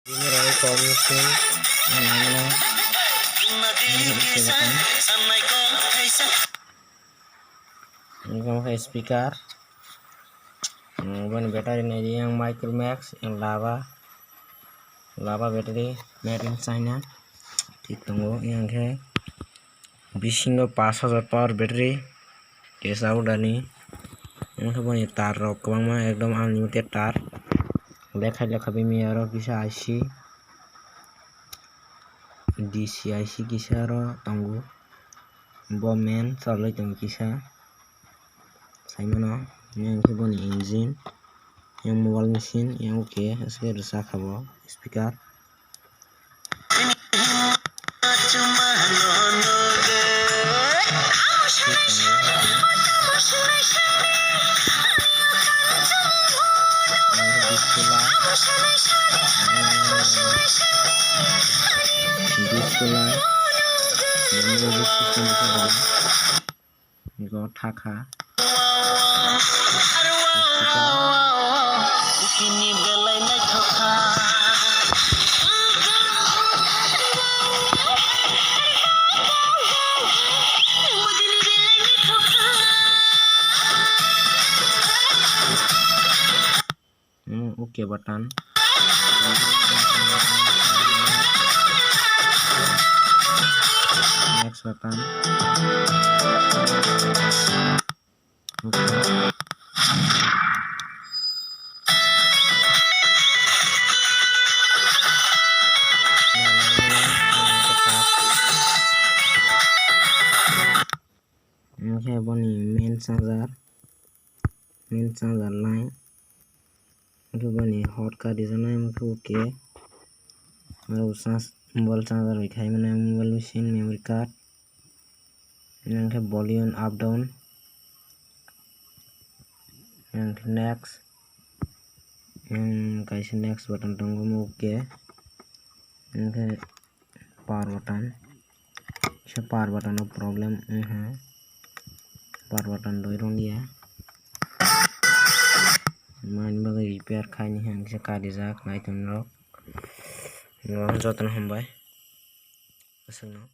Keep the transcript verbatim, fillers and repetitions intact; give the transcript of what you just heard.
Ini rai kok mesin. Ini, ini, ini, ini. Ini kok speaker. Hmm, boni battery nai di yang Micromax, yang lava. Lava battery, made in China. Thik tongo, yang khe bisingo pash hajar power battery. Case out ani. Yang khe boni tar rok kwbangma ekdom unlimited tar. Lekha lekha bimi aro kisa I C. D C I C kisa aro tongo. Bo main choloi tongo kisa. Saimano, yang khe boni engine, yang mobile machine, yang okay, aswk rwchap kha bo speaker. Display. Display. Ego thakha. Hmm, okay button. Next button. Okay. Oke, boni main charger. Main charger line. Oke, boni hot kha dijaknai, oke, oke. Aro charge, mobile charger bai khai mane mobile machine, memory card. Oke, volume up down. Oke, next. Oke, kaisa next button tongo, oke. Oke. Power button. Kisa power button o problem wngkha. Power button doi rwliya. Mani bagwi repair khaini hwn kisa karijak naitong rok. Jotono hambai. Aswkno.